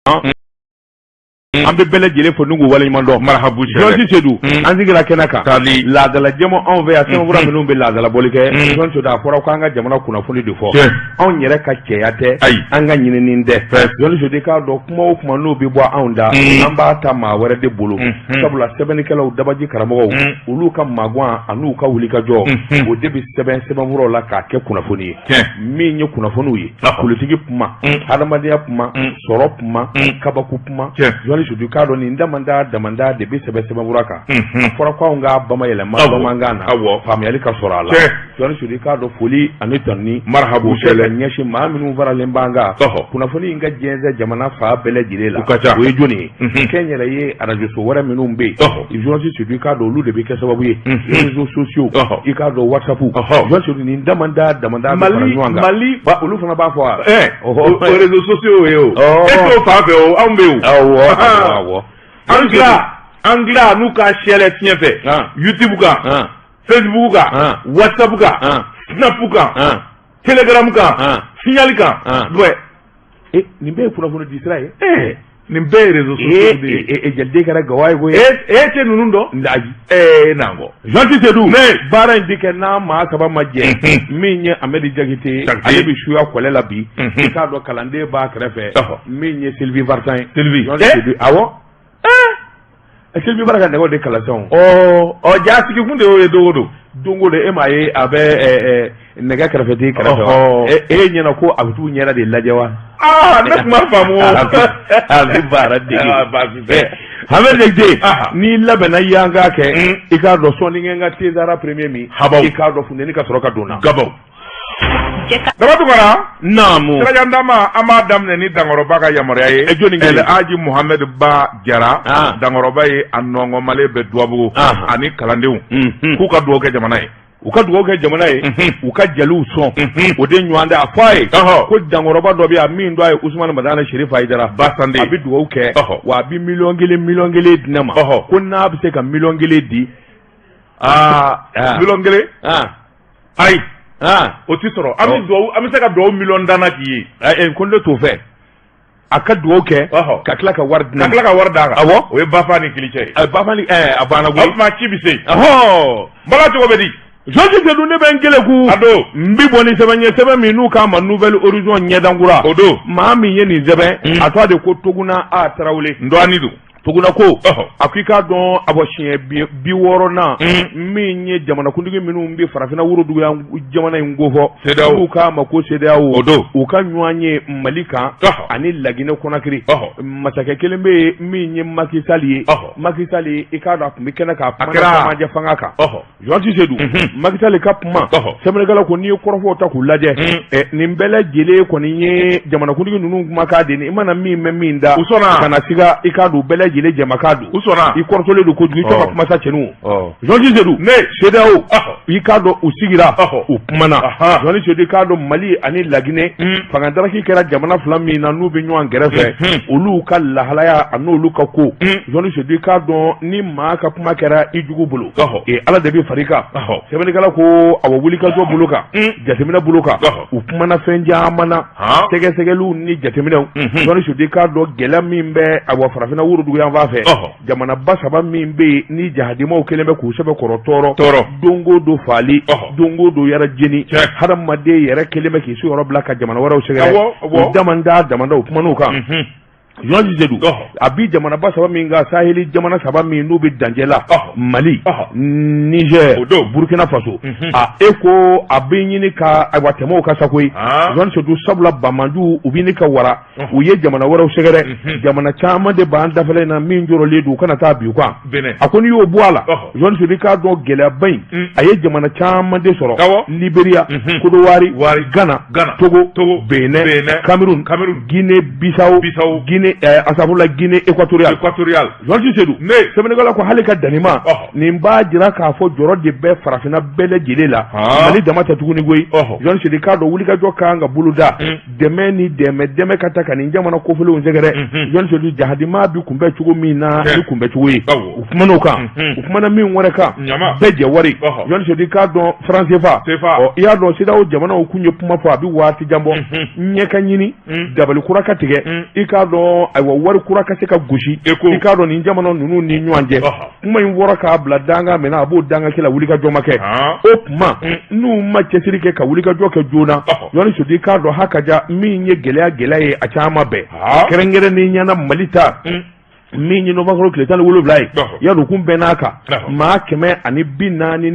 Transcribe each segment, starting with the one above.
An bɛ bɛɛ lajɛlen fo n'u waleɲuman dɔn. Marhabu. Jɔnsi Sedu, an sigira kɛnɛ kan. Taali. Laadala jɛmu anw fɛ yan, sɛbɛnfura minnu bɛ laadalabɔli kɛ. Jɔn Sedu, a fɔra ko an ka jamana kunnafoni de fɔ. Anw yɛrɛ ka cɛya tɛ. Ayi. An ka ɲinini tɛ. Jɔn Sedu, i k'a dɔn, kuma o kuma n'o bɛ bɔ anw da, an b'a ta maa wɛrɛ de bolo, sabula sɛbɛnnikɛlaw, dabaji karamɔgɔw, olu ka magan an'u ka wulikajɔ, o de bɛ sɛbɛn sɛbɛnfuraw la k'a kɛ kunnafoni ye. Min ye kunnafoniw ye, politiki kuma, hadamadenya kuma, sɔrɔ kuma, kabako kuma, Jɔnni Sedu, k'a dɔn nin damanda damanda de bɛ sɛbɛn sɛbɛnfura kan. A fɔra ko anw k'a bamayɛlɛma bamanankan na, faamuyali ka sɔrɔ a la. Jɔnni Sedu, k'a dɔn, foli ani tanuni Marhabu. Ka ɲɛsin maa minnu faralen b'an kan kunnafoni in ka jɛnsɛn jamana fan bɛɛ lajɛlen la. U ka ca. O ye jɔnni ye? Kɛnyɛrɛye arajoso wɛrɛ minnu bɛ yen, Jɔnni Sedu, k'a dɔn, olu de bɛ kɛ sababu ye. Réseaux sociaux, i k'a dɔn, WhatsApp, Jɔnni Sedu, nin damanda damanda bɛ fara ɲɔgɔn kan. Mali Ba olu fana b'a fɔ wa? O réseaux sociaux ye, o e t'o fan fɛ, o anw bɛ yen o. Awɔ. Anglais n'u ka siyɛlɛ fiɲɛ fɛ, YouTube kan, Facebook kan, WhatsApp kan, Snap kan, Telegram kan, Signal kan. Ouais. Nin bɛɛ ye kunnafoni di sira ye. Nin bɛɛ ye réseaux sociaux de ye. E jaliden kɛra gawa ye koyi. E tɛ ninnu dɔn? Ndaji. N'an kɔ. Jɔnti Sedu, baara in ti kɛ n'a maa saba ma jɛ. Min ye Amedi Jakite, ale bɛ suya kɔlɛ la bi. I k'a dɔn, kalanden b'a kɛrɛfɛ. Min ye Sylvie Vartan ye. Sylvie. Jɔnti Sedu, awɔ. Sylvie bara ka nɛgɛw de kalan sisan. Ɔ, ja sigi kun de y'o ye don o don. Don o don, e m'a ye a bɛ nɛgɛ kɛrɛfɛtigi kɛrɛfɛ wa? E ɲɛna ko a bɛ t'u ɲɛda de lajɛ wa? Aa, ne tun b'a faamu. A bɛ baara dege. Baasi tɛ. Hamɛdi Jakite, n'i labɛnna i y'an k'a kɛ, i k'a dɔn sɔɔni kɛ n ka thé premier min. Habaw. I k'a dɔn, funteni ka sɔrɔ ka don na. Gabaw. Daba Tunkara. Naamu. Sirajan Dama, an b'a daminɛ ni Dankɔrɔba ka yamaruya ye. Jɔnni kelen? El Hadji Mohamed Ba Jara. Dankɔrɔba ye, a nɔngɔnmalen bɛ Duwabugu. Ani kalandenw. K'u ka dugawu kɛ jamana ye. U ka dugawu kɛ jamana ye, u ka jeliw sɔn o de ɲɔgɔn tɛ. A fɔ a ye ko dankɔrɔba dɔ bɛ yan min dɔ a ye Usumani Madani Serifu Hayidara Basande. A bɛ dugawu kɛ, wa a bɛ miliyɔn 1 miliyɔn 1 di ne ma. Ko n'a bɛ se ka miliyɔn 1 di. Aa, miliyɔn 1? Ayi, o ti sɔrɔ. An bɛ dugawu, an bɛ se ka dugawu miliyɔn 10 na k'i ye. Ko ne t'o fɛ, a ka dugawu kɛ ka tila ka wari di ne ma. Ka tila ka wari d'a kan. Awɔ. O ye bafa ni kilicɛ ye. Bafa ni a banna koyi. O tuma ci bɛ se. Bala, cogo bɛ di? Jɔnti Sedu, ne bɛ n keleku. A don. N bɛ bɔ ni sɛbɛn ye, sɛbɛn min n'u k'a ma Nouvel Horizon, ɲɛdankura. O don. Maa min ye nin sɛbɛn, a tɔgɔ de ko Toguna A Tarawele. N dɔgɔnin don. Tuguna ko a ko i k'a dɔn, a bɔ siɲɛ 60nan min ye jamanakuntigi minnu bɛ farafinna worodugu jamana in kofɔ, CEDEAO, k'u k'a ma ko CEDEAO, o don, u ka ɲɔgɔn ye Mali kan ani Laginɛ Kɔnakiri. Masakɛ kelen bɛ yen min ye Macky Sall ye. Macky Sall, i k'a dɔn, a tun bɛ kɛnɛ kan, a kɛra camancɛ fanga kan. Jɔnti Sedu, Macky Sall ka kuma, sɛbɛnnikɛla ko n'i ye kɔrɔfɔw ta k'u lajɛ, nin bɛɛ lajɛlen kɔni ye jamanakuntigi ninnu kumakan de ye. I mana min mɛn min da, u sɔnna kana siga, i k'a dɔn, u bɛɛ lajɛlen jɛmakan don. U sɔnna. I kɔrɔtɔlen don kojugu, i tɛ ka kuma sa cɛnin. O Jɔnti Sedu, ne CEDEAO, i k'a dɔn, u sigira, u kumana. Jɔnti Sedu, i k'a dɔn, Mali ani Laginɛ, fangadaraki kɛra jamana fila min na n'u bɛ ɲɔgɔn kɛrɛfɛ, olu ka lahalaya a n'olu ka ko. Jɔnti Sedu, i k'a dɔn, ni maa ka kuma kɛra i jugu bolo, Ala de bɛ far'i kan. Sɛbɛnnikɛla ko awɔ, wulikajɔ bolo kan, jateminɛ bolo kan, u kumana fɛn caman na, sɛgɛsɛgɛliw ni jateminɛw. Jɔnni Sedu, i k'a dɔn, gɛlɛya min bɛ awa farafinna woroduguyanfan fɛ, jamanaba saba min bɛ yen ni jahadimaw kɛlen bɛ k'u sɛbɛkɔrɔ tɔɔrɔ tɔɔrɔ, don o don faali, don o don yɛrɛ jeni, hadamaden yɛrɛ kɛlen bɛ k'i sigiyɔrɔ bila ka jamana wɛrɛw sɛgɛrɛ. U damanda damanda, u kuman'o kan. Jɔnti Sedu, a bi jamanaba saba min kan, saheli jamana saba min n'u bɛ dancɛ la, Mali, Niger, Burkina Faso, a e ko a bɛ ɲini ka ayiwa tɛmɛ o kan sa koyi. Jɔnti Sedu, sabula banbaanciw u bɛ ɲini ka wara, u ye jamana wɛrɛw sɛgɛrɛ, jamana caman de b'an dafɛla in na min jɔrɔlen don u kana taa bin u kan. A ko n'i y'o bɔ a la, Jɔnti Sedu, i k'a dɔn, gɛlɛyaba in a ye jamana caman de sɔrɔ: Liberiya, Kodowari, Gana, Togo, Benin, Cameroun, Guinée Bissau, Guinée asafurula, Guinée équatoriale. Jɔnti Sedu, sɛbɛnnikɛla ko hali ka danima nin b'a jira k'a fɔ jɔrɔ de bɛ farafinna bɛɛ lajɛlen la, Mali dama tɛ tuguni koyi. Jɔnti Sedu, k'a dɔn, wulikajɔ kan ka boloda, dɛmɛ ni dɛmɛ dɛmɛ ka ta ka nin jamana kofɔlenw sɛgɛrɛ. Jɔnti Sedu, jahadima bɛ kunbɛn cogo min na ni kunbɛn cogo ye, u kumana o kan. U kumana min wɛrɛ kan, bɛɛ jɛ wari. Jɔnti Sedu, k'a dɔn, franc CFA, i y'a dɔn, CEDEAO jamanaw kun ye kuma fɔ a bɛ waati jan bɔ, ɲɛ ka ɲini, dabali kura ka tigɛ, i k'a dɔn. dɔn ayiwa wari kura ka se ka gosi i k'a dɔn nin jamana ninnu ni ɲɔgɔn cɛ kuma in fɔra k'a bila danga min na a b'o danga kelen la wulikajɔ ma kɛ o tuma n'u ma cɛsiri kɛ ka wulikajɔ kɛ joona Jɔni Sedu i k'a dɔn ha ka ja min ye gɛlɛya gɛlɛya ye a caman bɛɛ kɛrɛnkɛrɛnnenya na Mali ta min ye nowanburukalo tile 17 ye yali u kun bɛnn'a kan maa 149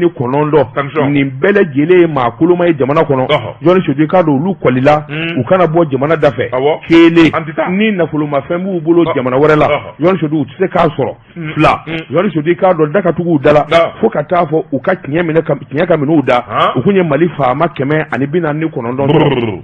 nin bɛɛ lajɛlen ye maa koloma ye jamana kɔnɔ Jɔni Sedu i k'a dɔn olu kɔlila u kana bɔ jamana da fɛ kelen ni nafolomafɛn b'u bolo jamana wɛrɛ la Jɔni Sedu u tɛ se k'a sɔrɔ fila Jɔni Sedu i k'a dɔn da ka tugu u da la fo ka taa fɔ u ka tiɲɛ minɛ tiɲɛ ka minɛ u da u kun ye Mali faama 149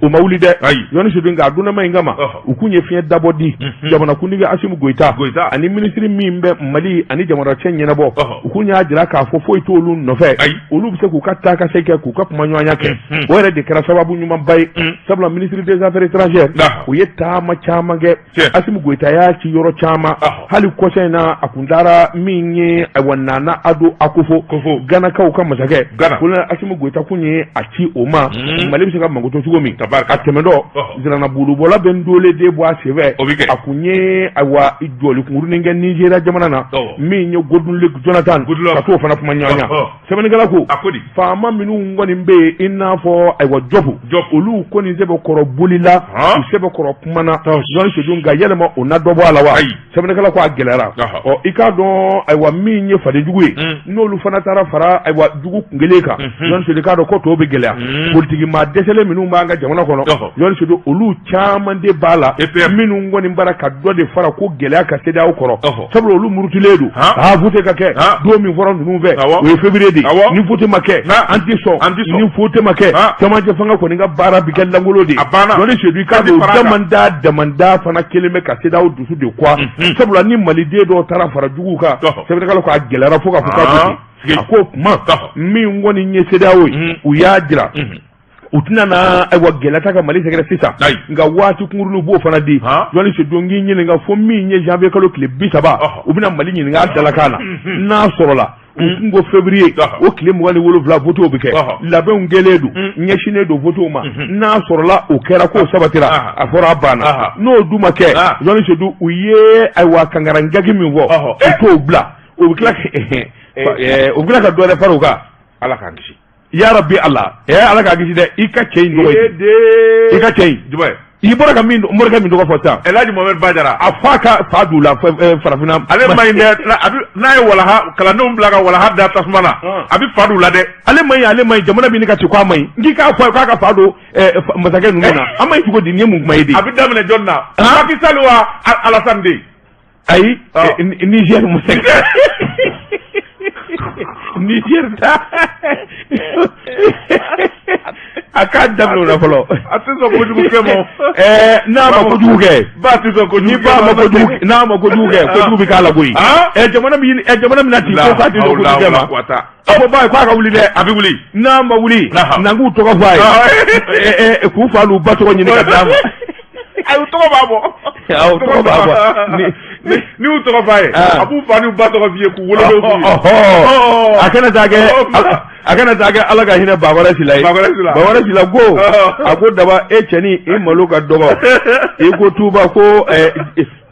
u ma wuli dɛ Jɔni Sedu nka a dunnama in kama u kun ye fiɲɛ dabɔ di jamanakuntigi Asimi Goyita ani minisiri min bɛ Mali ani jamana cɛ ɲɛnabɔ u kun y'a jira k'a fɔ foyi t'olu nɔfɛ olu bɛ se k'u ka taa ka segin kɛ k'u ka kumaɲɔgɔnya kɛ o yɛrɛ de kɛra sababu ɲumanba ye sabula ministre des affaires étrangères u ye taama caman kɛ Asimi Goyita y'a ci yɔrɔ caman hali kɔsa in na a kun taara min ye ayiwa Nana Ado Akufo Ganakaw ka masakɛ colonel Asimi Goyita kun ye a ci o ma Mali bɛ se ka mankutu cogo min a tɛmɛtɔ Nsiranabolobɔla bɛ ntoolen den bɔ a senfɛ a kun ye ayiwa jɔli kunkurunin kɛ Nizeriya jamana na min ye Goodluck Jonathan ka t'o fana kuma ɲɔgɔnya sɛbɛnnikɛla ko faama minnu kɔni bɛ yen i n'a fɔ ayiwa Jɔpu olu kɔni sɛbɛkɔrɔ bolila u sɛbɛkɔrɔ kumana Jɔni Sedu nka yɛlɛma o na dɔ bɔ a la wa sɛbɛnnikɛla ko a gɛlɛyara ɔ i k'a dɔn ayiwa min ye fadenjugu ye n'olu fana taara fara ayiwa jugu kun kelen kan Jɔni Sedu i k'a dɔn ko tɔw bɛ gɛlɛya politiki maa dɛsɛlen minnu b'an ka jamana kɔnɔ Jɔni Sedu olu caman de b'a la minnu kɔni bara ka dɔ de fara ko gɛlɛya ka CEDEAO kɔrɔ sabula olu murutilen don aa vote ka kɛ don min fɔra ninnu fɛ o ye février de ye ni vote ma kɛ an tɛ sɔn ni vote ma kɛ cɛmancɛ fanga kɔni ka baara bɛ kɛ lankolon de ye Jɔni Sedu i k'a dɔn damanda damanda fana kelen bɛ ka CEDEAO dusu de quoi sabula ni maliden dɔw taara fara juguw kan sɛbɛnnikɛla ko a gɛlɛyara fo k'a fɔ k'a bɛ ten a ko kuma min kɔni ye CEDEAO ye u y'a jira u tɛna na ayiwa gɛlɛya ta ka Mali sɛgɛrɛ sisan nka waati kunkurunnin u b'o fana di Jɔni Sedu n k'i ɲininka fo min ye janvier kalo tile 30 u bɛna Mali ɲininka a dalakan na n'a sɔrɔla u kun ko février o tile 27 votew bɛ kɛ labɛnw kɛlen don ɲɛsinnen don votew ma n'a sɔrɔla o kɛra k'o sabatira a fɔra a banna n'o dun ma kɛ Jɔni Sedu u ye ayiwa kankaranjaki min fɔ u t'o bila u bɛ tila ka dɔ wɛrɛ fara u kan Ala k'an kisi ya rabbi ala ɛ ala k'a kisi dɛ i ka cɛ in tɔgɔ ye i ka cɛ in jumɛn i bɔra ka min morikɛ min tɔgɔ fɔ sisan Elhaji Mohamed Bajara a fa ka fa d'u la farafinna ale man ɲi dɛ n'a ye walaha kalandenw bila ka walaha da tasuma na a bɛ fa d'u la dɛ ale man ɲi ale man ɲi jamana bɛ ɲini ka ci ko a man ɲi n k'i k'a fɔ a ye k'a ka fa don masakɛ ninnu na a man ɲi cogo di nin ye mun kuma ye de a bɛ daminɛ jɔni na Macky Sall wa Alassane de ayi Niger masakɛ Niger ta a k'a daminɛ o la fɔlɔ a tɛ sɔn kojugu kɛ ma ɛɛ n'a ma kojugu kɛ ba tɛ sɔn kojugu ni ba ma kojugu n'a ma kojugu kɛ kojugu bɛ k'a la koyi ɛ jamana min ɛ jamana min na ten ko k'a tɛ sɔn kojugu kɛ ma a ko ba ye k'a ka wuli dɛ a bɛ wuli n'a ma wuli n'an k'u tɔgɔ fɔ a ye k'u fa n'u ba tɔgɔ ɲini ka d'a ma ayi u tɔgɔ b'a bɔ awɔ tɔgɔ b'a bɔ ni y'u tɔgɔ f'a ye a b'u fa n'u ba tɔgɔ f'i ye k'u wolodon f'u ye a kana taa kɛ a kana taa kɛ ala ka hinɛ Bakɔrɛ Sila ye Bakɔrɛ Sila ko a ko daba e cɛnin i malo ka dɔgɔ i ko tuba ko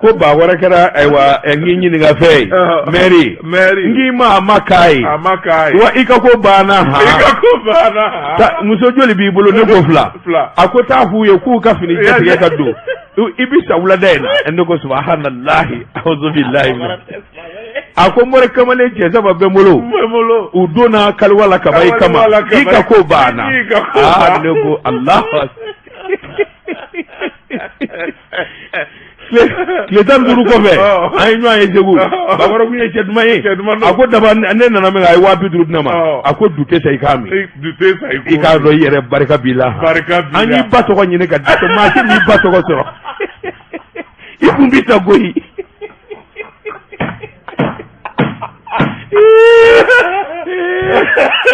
ko Bakɔrɛ kɛra ayiwa n k'i ɲininka fɛn ye mɛri mɛri n k'i ma a ma k'a ye a ma k'a ye wa i ka ko banna han i ka ko banna han muso joli b'i bolo ne ko fila a ko taa f'u ye k'u ka fini jɛ tigɛ ka don i bɛ sa wulada in na ne ko subahanallahi awuzubilahi a ko mori kamalen cɛ saba bɛ n bolo u donna kaliwa la kaba i kama i ka ko banna aa ne ko alahu tile 15 kɔfɛ an ye ɲɔgɔn ye segu bakɔrɔ kun ye cɛ duman ye a ko daba ne nana min a ye 50.000 di ne ma a ko du tɛ sa i k'a min i k'a dɔn i yɛrɛ barika b'i la an y'i ba tɔgɔ ɲini ka dɛsɛ maa si m'i ba tɔgɔ sɔrɔ i kun bɛ sa koyi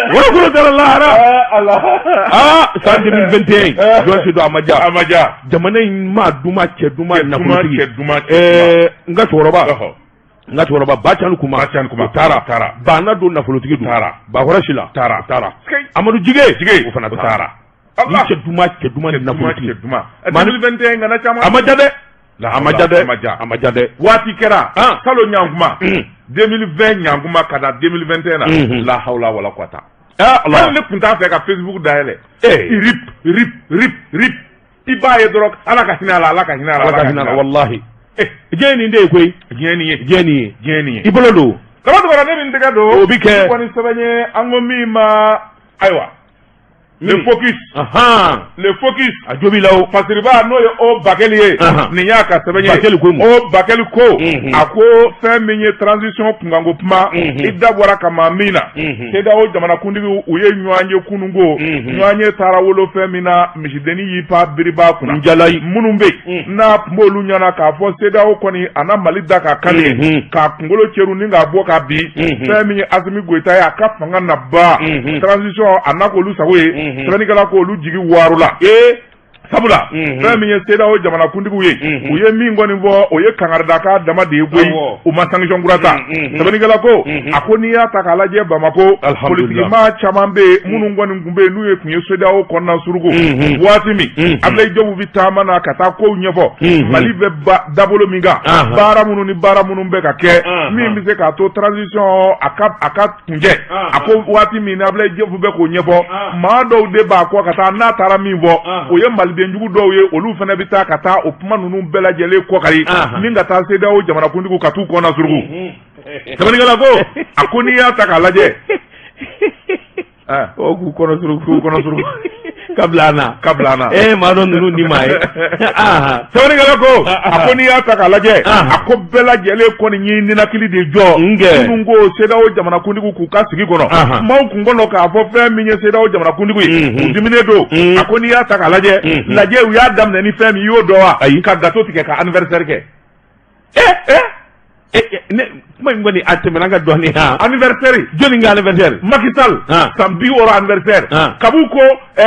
Wɔlɔkolo taara lahara aa san 2021 jɔn si don a ma diya a ma diya jamana in maa duman cɛ duman nafolotigi cɛ duman n ka cɛkɔrɔba n ka cɛkɔrɔba Bacani Kuma Bacani Kuma o taara taara Baana don nafolotigi don taara Bakɔrɛ Sila taara taara Amadu Jige Jige o fana taara ni cɛ duman cɛ duman nafolotigi cɛ duman 2021 kana caman a ma diya dɛ. A ma ja dɛ, a ma ja dɛ. Waati kɛra salon ɲankuma 2020 ɲankuma ka na 2021 na, la hawla wala quwata. Hali ne tun t'a fɛ ka Facebook dayɛlɛ. Rip rip rip rip, i b'a ye dɔrɔn, Ala ka hinɛ a la, Ala ka hinɛ a la. Ala ka hinɛ a la, walahi. Diɲɛ nin de ye koyi. Diɲɛ nin ye. Diɲɛ nin ye. Diɲɛ nin ye. I bolo don. Kaba Tunkara, ne bɛ n tɛgɛ don. O bɛ kɛ. Kɔni sɛbɛn ye, an ko min ma, ayiwa, Le Focus. Le Focus. A jo b'i la o. Fasiriba, n'o ye o Bakɛli ye. Nin y'a ka sɛbɛn ye. Bakɛli ko mun? O Bakɛli ko. A ko fɛn min ye transition kunkanko kuma. I da bɔra ka maa min na. CEDEAO jamanakuntigiw, u ye ɲɔgɔn ye kununko. Ɲɔgɔn ye taara wolo fɛn min na, misidennin y'i pan biriba kunna. Jalayi. Minnu bɛ yen, n'a tun b'olu ɲɛna k'a fɔ CEDEAO kɔni a na Mali da ka kan k'a kunkolo ceru ni k'a bɔ ka bin. Fɛn min ye Asimi Goyita ye, a ka fanga na ban. Transition a n'a k'olu sago ye. Sɛbɛnnikɛla ko olu jigi waaru la. Sabula fɛn min ye CEDEAO jamanakuntigiw ye, u ye min kɔni fɔ, o ye kangaridakan dama de ye koyi, u ma sanction kura ta. Sɛbɛnnikɛla ko, a ko n'i y'a ta k'a lajɛ, Bamakɔ politikimaa caman bɛ yen minnu kɔni tun bɛ yen, n'u ye tun ye CEDEAO kɔnɔna suruku waati min Abdoulaye Diop bɛ taama na ka taa kow ɲɛfɔ, Mali bɛ dabolo min kan, baara minnu ni baara minnu bɛ ka kɛ, min bɛ se k'a to transition a ka kuncɛ. A ko waati min Abdoulaye Diop bɛ k'o ɲɛfɔ, maa dɔw de b'a kɔ ka taa, n'a taara min fɔ, o ye malidenjugu dɔw ye, olu fana bɛ taa ka taa o kuma ninnu bɛɛ lajɛlen kɔkari ni ka taa CEDEAO jamanakuntigiw ka t'u kɔnɔna suruku. Sɛbɛnnikɛla ko, a ko n'i y'a ta k'a lajɛ, O k'u kɔnɔ suruku, k'u kɔnɔ suruku. Kabila an na. Kabila an na. Maa dɔn ninnu ni maa ye. Sɛbɛnnikɛla ko, a ko n'i y'a ta k'a lajɛ, a ko bɛɛ lajɛlen kɔni ye ninakili de jɔ. Minnu ko CEDEAO jamanakuntigiw k'u ka sigi kɔnɔ, maaw kun kɔnɔ k'a fɔ fɛn min ye CEDEAO jamanakuntigiw ye, u diminen don. A ko n'i y'a ta k'a lajɛ, lajɛ u y'a daminɛ ni fɛn min i y'o dɔn wa? Ayi. Ka gâteau tigɛ ka anniversaire kɛ. Ne kuma in kɔni, a tɛmɛna an ka dɔɔnin han. Anniversaire. Jɔnni ka anniversaire? Macky Sall san 60 anniversaire. Kabu ko a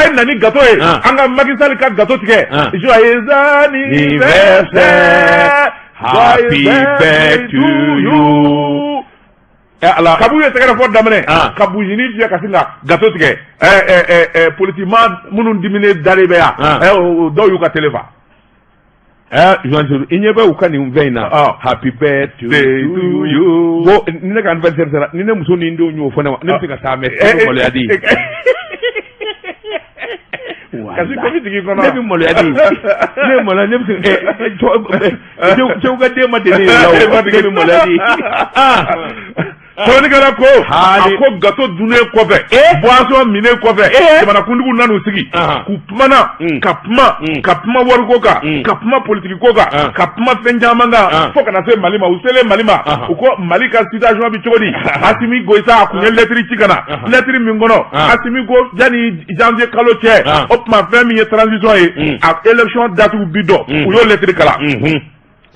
ye na ni gâteau ye, an ka Macky Sall ka gâteau tigɛ. Joyeux anniversaire. Happy birthday to you. Ala, kabu ye tɛgɛrɛ fɔ daminɛ ka bujini fiyɛ ka sin ka gâteau tigɛ. Politiquement, minnu diminen dalen bɛ yan, dɔw y'u ka télé fa. Joan, i ɲɛ bɛ u ka nin fɛn in na, happy birthday to you. Ko ni ne ka anniversaire sera, ni ne muso ni n denw y'o fɔ ne ma, ne bɛ se ka taa mɛ ne bɛ maloya di. Kasi ko bɛ jigin i kɔnɔ. Ne bɛ maloya di, ne bɛ maloya, ne bɛ se cɛw ka den ma deli la o, ne bɛ maloya di. Sɛbɛnnikɛla ko, a ko gâteau dunnen kɔfɛ, boisson minnen kɔfɛ, jamanakuntigiw nan'u sigi k'u kumana ka kuma, ka kuma wariko kan, ka kuma politiki ko kan, ka kuma fɛn caman kan, fo ka na se Mali ma. U selen Mali ma, u ko Mali ka situation bɛ cogo di? Asimi Goyita, a kun ye lettre ci ka na, lettre min kɔnɔ Asimi ko yanni janvier kalo cɛ, o tuma fɛn min ye transition ye, a élection date bi dɔn. U y'o lettre kalan.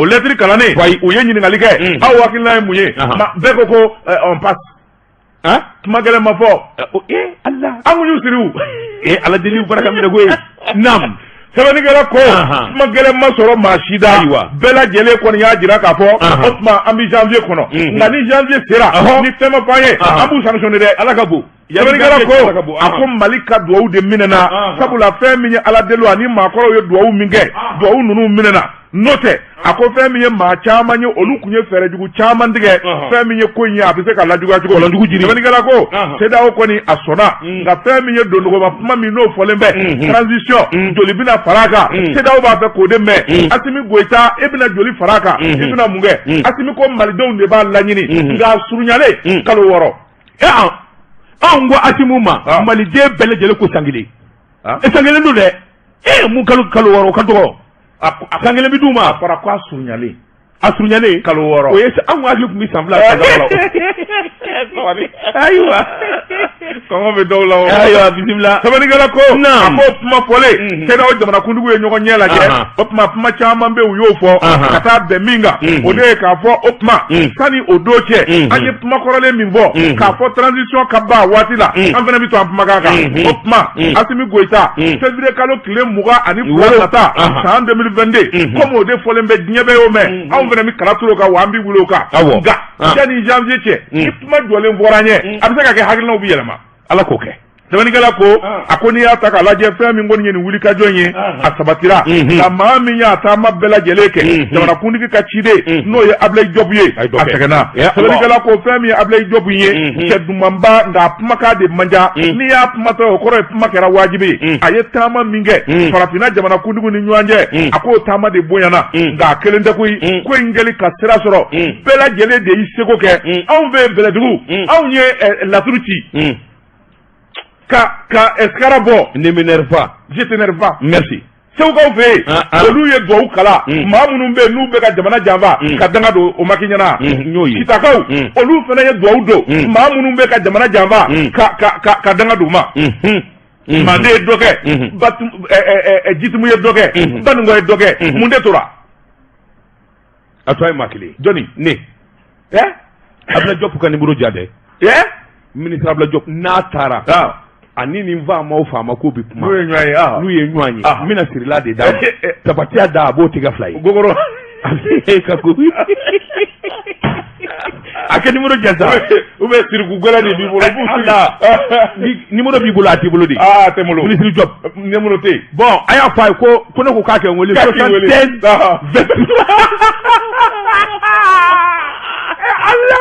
O lettre kalannen, u ye ɲininkali kɛ: aw hakilina ye mun ye? Bɛɛ ko ko on passe. Kuma gɛlɛn ma fɔ. Ala. An kun y'u siri o. Ala deli baraka minɛ koyi, naam. Sɛbɛnnikɛla ko kuma gɛlɛn ma sɔrɔ maa si da. Bɛɛ lajɛlen kɔni y'a jira k'a fɔ o tuma an bɛ janvier kɔnɔ, nka ni janvier sera, ni fɛn ma fɔ an ye, an b'u sanctionner dɛ. Ala ka bon. Sɛbɛnnikɛla ko, a ko Mali ka duwawu de minɛna, sabula fɛn min ye Ala deli ani maakɔrɔw ye duwawu min kɛ, duwawu ninnu minɛna. N'o tɛ, a ko fɛn min ye maa caman ye, olu tun ye fɛɛrɛjugu caman tigɛ, fɛn min ye ko in ye, a bɛ se ka lajuguya cogo min. Sɛbɛnnikɛla ko CEDEAO kɔni a sɔnna, nka fɛn min ye dondogoma kuma min n'o fɔlen bɛ, transition joli bɛna fara a kan, CEDEAO b'a fɛ k'o de mɛn. Asimi Goyita, e bɛna joli fara a kan, i bɛna mun kɛ? Asimi ko malidenw de b'a laɲini, nka a surunyalen kalo 6. Anw ko Asimu ma, maliden bɛɛ lajɛlen ko san kelen. E san kelen don dɛ. E mun kalo 6, o ka dɔgɔ. San kelen bɛ d'u ma. A fɔra ko a surunyalen. A surunyalen. Kalo 6. O ye anw hakili tun bɛ san 2 san 3 la. Ayiwa. Kɔngɔ bɛ dɔw la o. Ayiwa, bisimila. Sɛbɛnnikɛla ko, a ko kuma fɔlen, CEDEAO jamanakuntigiw ye ɲɔgɔn ɲɛ lajɛ. O tuma kuma caman bɛ, u y'o fɔ ka taa bɛn min kan, o de ye k'a fɔ o tuma sani o don cɛ, an ye kuma kɔrɔlen min fɔ k'a fɔ transition ka ban waati la, an fana bɛ to an kumakan kan. O tuma Asimi Goyita, février kalo tile 22 nata san 2022, comme o de fɔlen bɛ, diɲɛ bɛɛ y'o mɛn, anw fana bɛ kala turu o kan, wa an bɛ wuli o kan. Nka yanni janvier cɛ, ni kuma jɔlen fɔra an ɲɛ, a bɛ se ka kɛ hakilinaw bɛ yɛlɛma. Ala k'o kɛ. Sɛbɛnnikɛla ko a ko n'i y'a ta k'a lajɛ fɛn min kɔni ye nin wulikajɔ in ye a sabatira nka maa min y'a taama bɛɛ lajɛlen kɛ jamanakuntigi ka ciden n'o ye Ablaye Diop ye a sɛgɛnna. Sɛbɛnnikɛla ko fɛn min ye Ablaye Diop ye cɛ dumanba, nka a kumakan de man ca. N'i y'a kumatɔ o kɔrɔ ye kuma kɛra wajibi ye. A ye taama min kɛ farafinna jamanakuntigiw ni ɲɔgɔn cɛ, a k'o taama de bonyana, nka a kelen tɛ koyi. Ko in kɛli ka sira sɔrɔ, bɛɛ lajɛlen de y'i seko kɛ. Anw fɛ Bɛlɛdugu, anw ye laturu ci ka sara bɔ. Ne m'énerve pas. Je t'énerve pas. Merci. Segukaw fɛ yen, olu ye duwawu kalan. Maa minnu bɛ yen n'u bɛ ka jamana janfa, ka danga don o ma k'i ɲɛna. N'o ye Kitakaw, olu fana ye duwawu don maa minnu bɛ ka jamana janfa, ka danga don u ma. Mande ye dɔ kɛ, Jitumu ye dɔ kɛ, Baninkɔ ye dɔ kɛ. Mun de tora? A tɔ ye maa kelen. Jɔnni? Ne. Ablaye Diop ka numéro ja dɛ. Ministre Ablaye Diop n'a taara, ani nin faama o faama ko bɛ kuma. N'u ye ɲɔgɔn ye. N'u ye ɲɔgɔn ye, n bɛna sirila de d'a ma. Tabatiya da, a b'o tigɛ fila ye. Gogoro. Ka ko a kɛ numéro ja sa. Ou bien siriku gɛlɛn de b'i bolo. Ala, numéro b'i bolo, a t'i bolo de. Aa, a tɛ n bolo. Ministre Diop. Numéro tɛ yen. Bon, a y'a fɔ a ye ko ne ko k'a kɛ n wele. 76 23. Allah!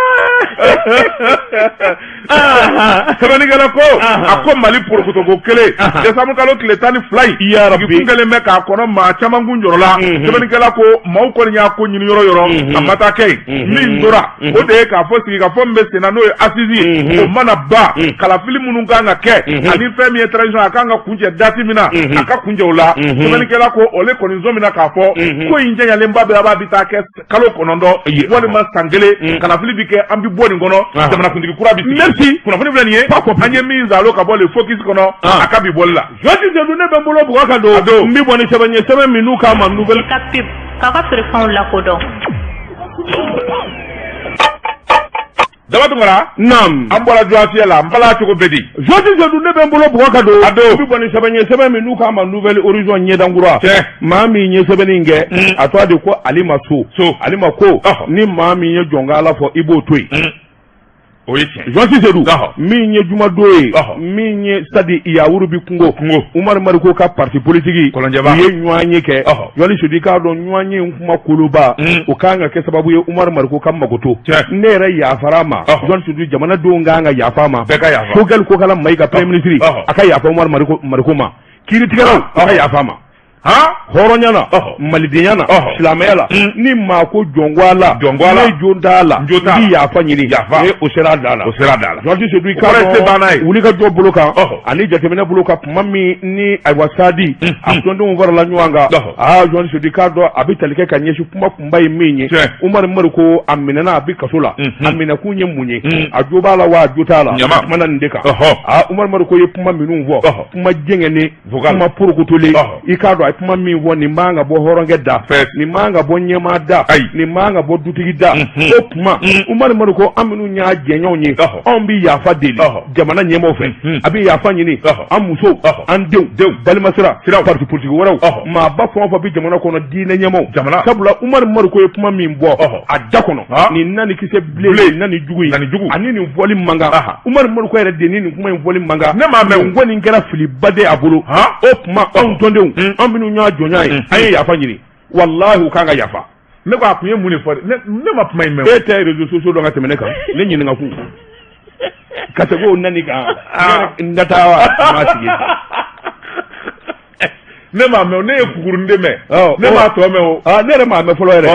Sɛbɛnnikɛla ko a ko Mali porokotoko kelen, décembre kalo tile 12 in, yarabi kun kɛlen bɛ k'a kɔnɔ maa caman kun jɔrɔla. Sɛbɛnnikɛla ko maaw kɔni y'a ko ɲini yɔrɔ yɔrɔ, a ma taa kɛ yen. Min tora, o de ye k'a fɔ sigikafɔ min bɛ sen na, n'o ye assises ye, o mana ban, kalafili minnu kan ka kɛ ani fɛn min ye transition, a kan ka kuncɛ date min na, a ka kuncɛ o la. Sɛbɛnnikɛla ko ole kɔni sɔmina k'a fɔ ko in janyalen bɛ, a b'a bi taa kɛ kalo 9 walima san 1, kalafili bi kɛ, an bi bɔ nin kɔnɔ, jamanakuntigi kura bi sigi. Merci. Kunnafoni filɛ nin ye, an ye min zalo ka bɔ le Focus kɔnɔ, a ka bi bɔli la. Josi Sedu, ne bɛ n bolo bugɔ ka don, n bɛ bɔ ni sɛbɛn ye, sɛbɛn min n'u k'a ma nouvelle Ka pub k'aw ka feerefɛnw lakodɔn. Daba Tunkara. Naam. An bɔra Joafiyɛ la, n bala cogo bɛ di? Josi Sedu, ne bɛ n bolo bugɔ ka don. A don. N bɛ bɔ ni sɛbɛn ye, sɛbɛn min n'u k'a ma Nouvel Horizon ɲɛdankura. Tiɲɛ. Maa min ye sɛbɛnni in kɛ, a tɔgɔ de ko Alima So. So. Alima ko ni maa min ye jɔnkala fɔ, i b'o to yen. O ye tiɲɛ. Josi Sedu, min ye jumadon ye, min ye stade Yawuru bi kungo kungo, Umaru Mariko ka parti politique Kɔlɔnjɛba, u ye ɲɔgɔn ye kɛ. Josi Sedu, i k'a dɔn ɲɔgɔn ye in kuma koloba, o kan ka kɛ sababu ye Umaru Mariko ka makoto. Ne yɛrɛ yafara a ma. Josi Sedu, jamanadenw kan ka yafa a ma. Bɛɛ ka yafa. Choguel Kokala Mayiga, premier ministre, a ka yafa Umaru Mariko ma. Kiiritigɛlaw, a ka yafa a ma. Hɔrɔnya la, malidenya la, silamɛya la, ni maa ko jɔnko a la, ne jo t'a la, n bɛ yafa ɲini. Yafa. O sera a dan la. O sera a dan la. Josi Sedu, i k'a dɔn wulikajɔ bolo kan ani jateminɛ bolo kan, tuma min ni ayiwa sadi a tɔndenw farala ɲɔgɔn kan, aa Josi Sedu, i k'a dɔn a bɛ tali kɛ ka ɲɛsin kuma kunba ye min ye, Umaru Mariko a minɛna, a bɛ kaso la, a minɛkun ye mun ye, a jo b'a la wa a jo t'a la, kuma na nin de kan. Aa, Umaru Mariko ye kuma minnu fɔ, kuma jɛngɛnnen, kuma porokotolen, i k'a dɔn a ye kuma min fɔ, nin man ka bɔ hɔrɔnkɛ da, nin man ka bɔ ɲɛmaa da, nin man ka bɔ dutigi da. O kuma Umaru Mariko, an minnu y'a jɛɲɔgɔnw ye, anw bɛ yafa deli jamana ɲɛmaaw fɛ, a bɛ yafa ɲini an musow, an denw, balimasira, parti politique wɛrɛw, maaba fɛn o fɛn bɛ jamana kɔnɔ, diinɛ ɲɛmaaw. Jamana. Sabula Umaru Mariko ye kuma min bɔ a da kɔnɔ, nin na ni kisɛ bilen, nin na ni jugu ye, ani nin fɔli man kan. Umaru Mariko yɛrɛ de ni nin kuma in fɔli man kan. Ne m'a mɛn. Nin kɔni kɛra filiba de a bolo. O tuma anw tɔndenw, an minnu y'a jɔnya ye, an ye yafa ɲini, walahi u kan ka yafa. Ne ko a kun ye mun de fɔ? Ne ma kuma in mɛn. E tɛ réseaux sociaux dɔn ka tɛmɛ ne kan. Ne ɲininka kun ka se k'o nani kan n ka taa wa ma sigi. Ne m'a mɛn, ne ye kukurunin de mɛn. Ne m'a tɔ mɛn o. Ne yɛrɛ m'a mɛn fɔlɔ yɛrɛ.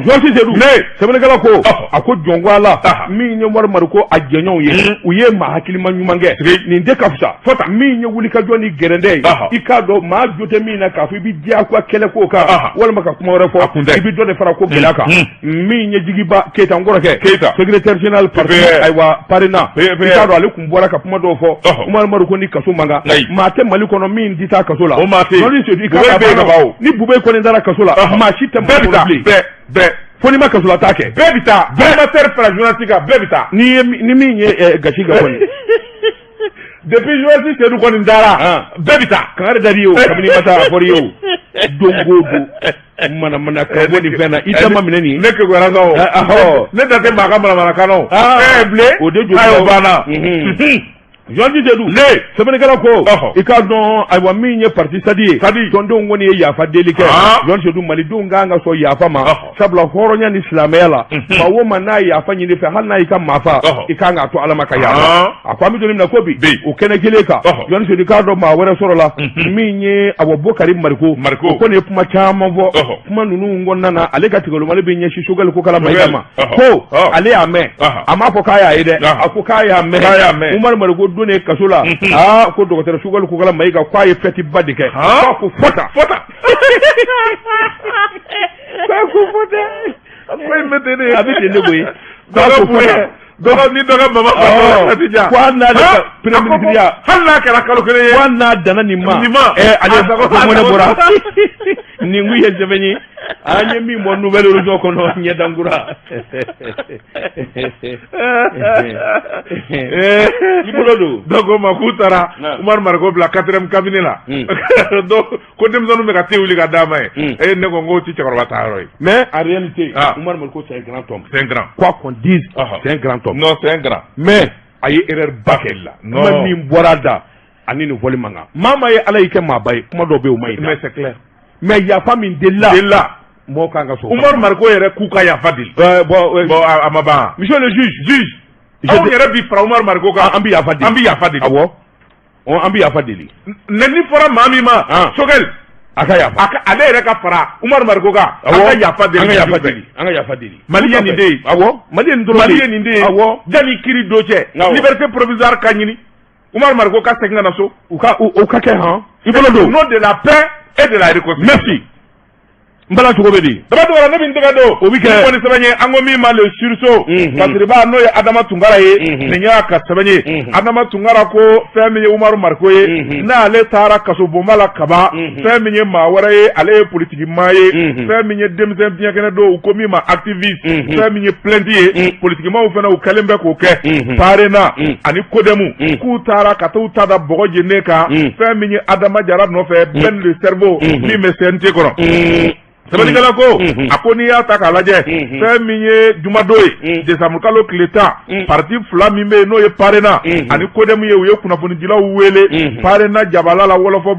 Josi Sedu, sɛbɛnnikɛla ko a ko jɔnko a la, min ye Umaru Mariko a jɛɲɔgɔnw ye, u ye maa hakilima ɲuman kɛ, nin de ka fisa. Min ye wulikajɔ ni gɛrɛndɛ ye, i k'a dɔn maa jo tɛ min na k'a fɔ i bɛ diyagoya kɛlɛ ko kan walima ka kuma wɛrɛ fɔ, i bɛ dɔ de fara ko gɛlɛya kan. Min ye Jigiba Keyita, n kɔrɔkɛ Keyita, secrétaire général parti ayiwa PARENA, i k'a dɔn ale kun bɔra ka kuma dɔw fɔ. Umaru Mariko ni kaso man kan, maa tɛ Mali kɔnɔ min tɛ taa kaso la. O maa tɛ yen. Sedu, i k'a dɔn ni Bube kɔni taara kaso la, maa si tɛ Mali kɔnɔ bilen. Bɛɛ bɛɛ. Fo n'i ma kasola taa kɛ. Bɛɛ bɛ taa. Animateur fara journaliste kan, bɛɛ bɛ taa. Ni min ye gasi kɛ kɔni. Depuis journaliste Seydou kɔni taara, bɛɛ bɛ taa. Kangari dar'i ye o, kabini i ma taa a fɔr'i ye o. Don o don manamana kan bɔ nin fɛn na, i tɛ ma minɛ nin. Ne kekuyara sa o. Ne da tɛ maa ka manamanakan na o. Ɛɛ bilen. O de joli o banna. Journaliste Seydou Ne. Sɛbɛnnikɛla ko Ɔhɔ. i k'a dɔn, ayiwa, min ye parti SADI ye, SADI. Tɔndenw kɔni ye yafa deli kɛ. Journaliste Seydou, malidenw kan ka sɔn yafa ma, sabula hɔrɔnya ni silamɛya la, maa o maa n'a ye yafa ɲini fɛ, hali n'a y'i ka maa fa, i kan k'a to Ala ma ka yafa. A ko an bɛ don min na ko bi, o kɛnɛ kelen kan, Journaliste Seydou, i k'a dɔn maa wɛrɛ sɔrɔla min ye, awɔ, Bokari Mariko. Mariko. O kɔni ye kuma caman fɔ. Kuma ninnu kɔnɔna na, ale ka tigɛlomali bɛ ɲɛsin Choguel Kokalla Maïga ma, ko ale y'a mɛn, a m'a fɔ k'a y'a ye dɛ, a ko k'a y'a mɛn. K'a y'a mɛn. Umaru Mariko donnen kaso la, aa, ko docteur Choguel Kokalla Maïga k'a ye fête ba de kɛ, k'a ko fɔ tan. Fɔ tan. K'a ko fɔ tan. Ko in bɛ ten de. A bɛ ten de koyi. Dɔ ka bonya, dɔ ni dɔ ka mama Ɔ, ko hali n'ale ka premier ministre ya, hali n'a kɛra kalo 1 ye, ko hali n'a danna nin ma, Nin ma. Ɛ, ale A sago- ko mɔnɛ bɔra. Nin kun ye sɛbɛn ye an ye min bɔ Nouvel Horizon kɔnɔ, ɲɛdankura i bolo don. Donc o ma k'u taara Umaru Mariko bila quatrième cabinet la. Donc ko denmisɛnninw bɛ ka te wuli ka d'a ma ye. E, ne ko n k'o ti cɛkɔrɔba ta yɔrɔ ye. Mais en réalité, Oumar Mariko, c'est un grand homme. C'est un grand. Quoi qu'on dise, c'est un grand homme. Non, c'est un grand. Mais a ye erreur ba kɛ. La non. Kuma min bɔra a da ani nin fɔli man kan. Maa maa ye Ala y'i kɛ maaba ye, kuma dɔw bɛ yen, o ma ɲi. Mais c'est clair. Mais yafa min delila, Delila. mɔgɔw kan ka sɔn. Umaru Mariko yɛrɛ k'u ka yafa deli. Bon, Bon, a ma ban. Monsieur le juge, Juge, anw yɛrɛ bi fara Umaru Mariko kan. An bɛ yafa deli. An bɛ yafa deli. Awɔ, an bɛ yafa deli. Nɛni fɔra maa min ma, Choguel, A ka yafa. A ka ale yɛrɛ ka fara Umaru Mariko kan, an ka yafa deli. An ka yafa deli, an ka yafa deli. Mali ye nin de ye. Awɔ, Mali ye nin dɔrɔn de. Mali ye nin de ye. Janni kiiri don cɛ, liberté provisoire ka ɲini, Umaru Mariko ka segin ka na so. U ka o ka kɛ han, i bolo Au don. nom de la paix et de la réconciliation. Merci. N bala cogo bɛ di? Daba Tunkara, ne bɛ n tɛgɛ don. O bɛ kɛ. Ni kɔni sɛbɛn ye, an ko min ma Le Sursaut. Fasiriba, n'o ye Adama Tunkara ye. Nin y'a ka sɛbɛn ye. Adama Tunkara ko fɛn min ye Umaru Mariko ye, n'ale taara kasobonba la kaban, fɛn min ye maa wɛrɛ ye, ale ye politiki maa ye. Fɛn min ye denmisɛn biɲɛkɛnɛ don, u ko min ma activiste. Fɛn min ye plainte ye, politikimaw fana u kɛlen bɛ k'o kɛ. PARENA ani CODEM, k'u taara ka t'u ta da bɔgɔ jeninen kan. Fɛn min ye Adama Jara nɔfɛ, Ben le cerveau, min bɛ CNT kɔnɔ. Sɛbɛnnikɛla ko, a ko n'i y'a ta k'a lajɛ, fɛn min ye jumadon ye, décembre kalo tile 10, parti fila min bɛ yen, n'o ye PARENA ani CODEM ye, u ye kunnafonidilaw wele PARENA jabala la wɔlɔfɔ.